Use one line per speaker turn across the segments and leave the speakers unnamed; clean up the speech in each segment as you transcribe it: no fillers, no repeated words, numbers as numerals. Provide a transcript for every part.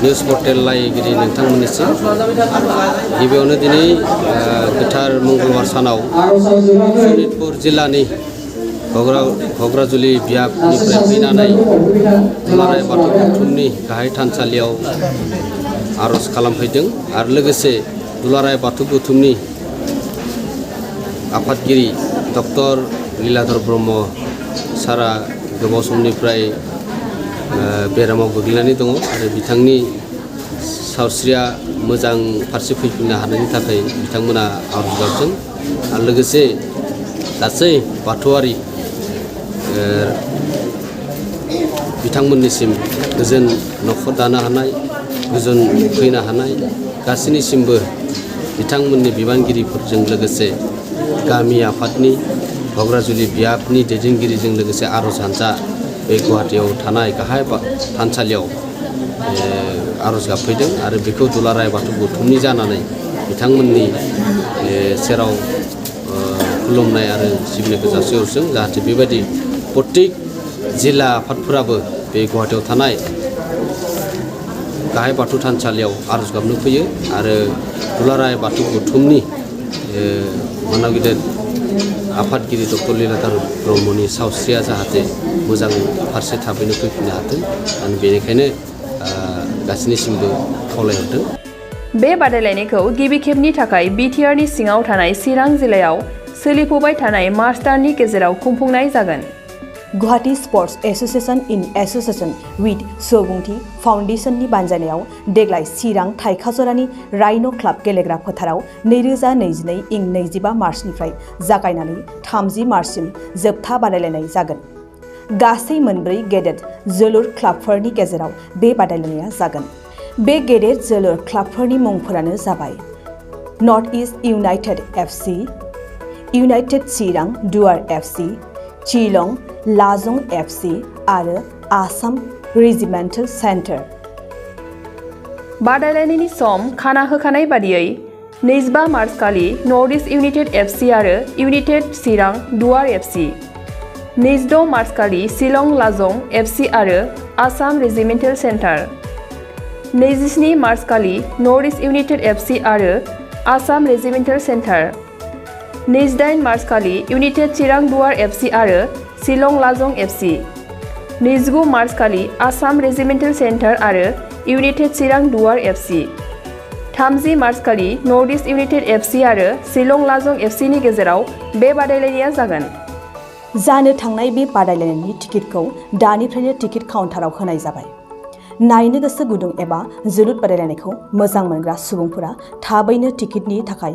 News portal लाइगिरि नोंथांमोननिसिम गिबियावनो दिनै गोथार मंगलबार सानाव सनितपुर जिल्लानि घग्राजुलि बियाबनिफ्राय फैनानै दुलाराय बाथौ गौथुमनि गाहाय थानसालियाव आर'ज खालामफैदों आरो लोगोसे दुलाराय बाथौ गौथुमनि आफादगिरि डक्टर लीलाधर ब्रह्म सारा गोबाव समनिफ्राय बेरामाव गोग्लैनानै दङ आरो बिथांनि सावस्रिया मोजां फारसे फैफिननो हानायनि थाखाय बिथांमोना आर'ज गाबदों आरो लोगोसे गासै बाथौआरि बिथांमोननिसिम गोजोन न'खर दानो हानाय गोजोन फैनो हानाय गासैनिसिमबो बिथांमोननि बिबानगिरिफोरजों लोगोसे गामि आफादनि घग्राजुलि बियाबनि दैदेनगिरिजों लोगोसे आर'ज हानजा बे गुवाहाटीयाव थानाय गाहाय थानसालियाव आर'ज गाबफैदों आरो बेखौ दुलाराय बाथौ गौथुमनि जानानै बिथांमोननि सेराव खुलुमनाय आरो सिबिनायखौ जासिहरदों जाहाथे बेबायदि प्रत्येक जिल्ला आफादफोराबो बे गुवाहाटीयाव थानाय गाहाय बाथौ थानसालियाव आर'ज गाबनो फैयो आरो दुलाराय बाथौ गौथुमनि मानगिदिर आफादगिरि डक्टर लीलाधर ब्रह्मनि सावस्रिया जाहाथे मोजां फारसे थाबैनो फैफिननो हाथों आरो बेनिखायनो गासैनिसिमबो खावलायहरदों।
बे बादायलायनायखौ गिबि खेबनि थाखाय बिटिआरनि सिङाव थानाय चिरां जिल्लायाव सोलिफुबाय थानाय मार्च दाननि गेजेराव खुंफुंनाय जागोन।
Guwahati sports association in association with सुबुंथि फाउन्डेशननि बानजायनायाव देग्लाय चिरां थाइखाजरानि राइन' क्लाब गेलेग्रा फोथाराव 2022 इं 25 मार्चनिफ्राय जागायनानै 30 मार्चसिम जोबथा बादायलायनाय जागोन। गासै मोनब्रै गेदेर जोलुर क्लाबफोरनि गेजेराव बे बादायलायनाया जागोन। बे गेदेर जोलुर क्लाबफोरनि मुंफोरानो जाबाय north east united FC, united Chirang Duar FC, चिलं लाजं FC आरो आसाम रेजिमेन्टेल सेन्टार। बादायलायनायनि सम खाना होखानाय बादियै 25 मार्च खालि नर्थ इस्ट इउनाइटेड एफसि आरो United Chirang Duar FC, 26 March खालि शिलं लाजं एफसि आरो आसाम रेजिमेन्टेल सेन्टार, 27 मार्च खालि नर्थ इस्ट इउनाइटेड एफसि आरो आसाम रेजिमेन्टेल सेन्टार, 28 मार्च खालि इउनाइटेड चिरां दुवार एफसि आरो शिलं लाजं एफसि, 29 मार्च खालि आसाम रेजिमेन्टेल सेन्टार आरो United Chirang Duar FC, 30 March खालि नर्थ इस्ट इउनाइटेड एफसि आरो शिलं लाजं एफसिनि गेजेराव बे बादायलायनाया जागोन। जानो थांनाय बे बादायलायनायनि टिकेटखौ दानिफ्रायनो टिकेट काउन्टाराव होनाय जाबाय। नायनो गोसो गुदुं एबा जोलुर बादायलायनायखौ मोजां मोनग्रा सुबुंफोरा थाबैनो टिकेटनि थाखाय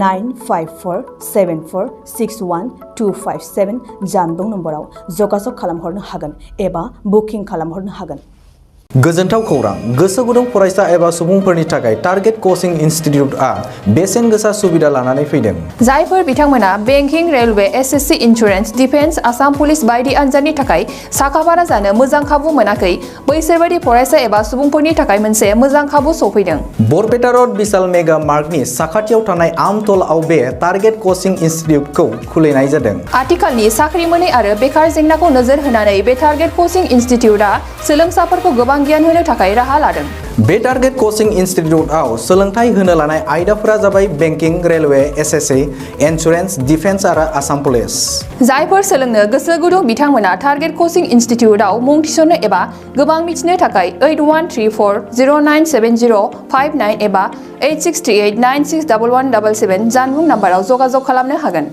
9547461257 जानबुं नम्बराव जगाजग खालामहरनो हागोन एबा बुकिं खालामहरनो हागोन।
गोजोनथाव खौरां गोसो गुदुं फरायसा एबा सुबुंफोरनि थाखाय टारगेट कचिं इनस्टिट्यूटआ बेसेन गोसा सुबिदा लानानै फैदों।
जायफोर बिथांमोना banking, railway, SSC, insurance, defence, Assam police बायदि आनजादनि थाखाय साखाफारा जानो मोजां खाबु मोनाखै बैसोरबायदि फरायसा एबा सुबुंफोरनि थाखाय मोनसे मोजां खाबु सौफैदों।
बरपेटा रोड विशाल मेगा मार्टनि साखाथियाव थानाय आमतलाव बे टारगेट कचिं इनस्टिट्यूटखौ खुलिनाय जादों।
आथिखालनि साख्रि मोनै आरो बेकार जेंनाखौ नोजोर होनानै बे टारगेट कचिं इनस्टिट्यूटआ सोलोंसाफोरखौ गोबां गियान होनो थाखाय राहा लादों।
बे टारगेट कचिं इनस्टिट्यूटआव सोलोंथाइ होनो लानाय आयदाफोरा जाबाय banking, railway, SSC, insurance, defence आरो आसाम पुलिस।
जायफोर सोलोंनो गोसो गुदुं बिथांमोना टारगेट कचिं इनस्टिट्यूटआव मुं थिसननो एबा गोबां मिथिनो थाखाय 8134097059 एबा 8638961177 जानबुं नाम्बाराव जगाजग खालामनो हागोन।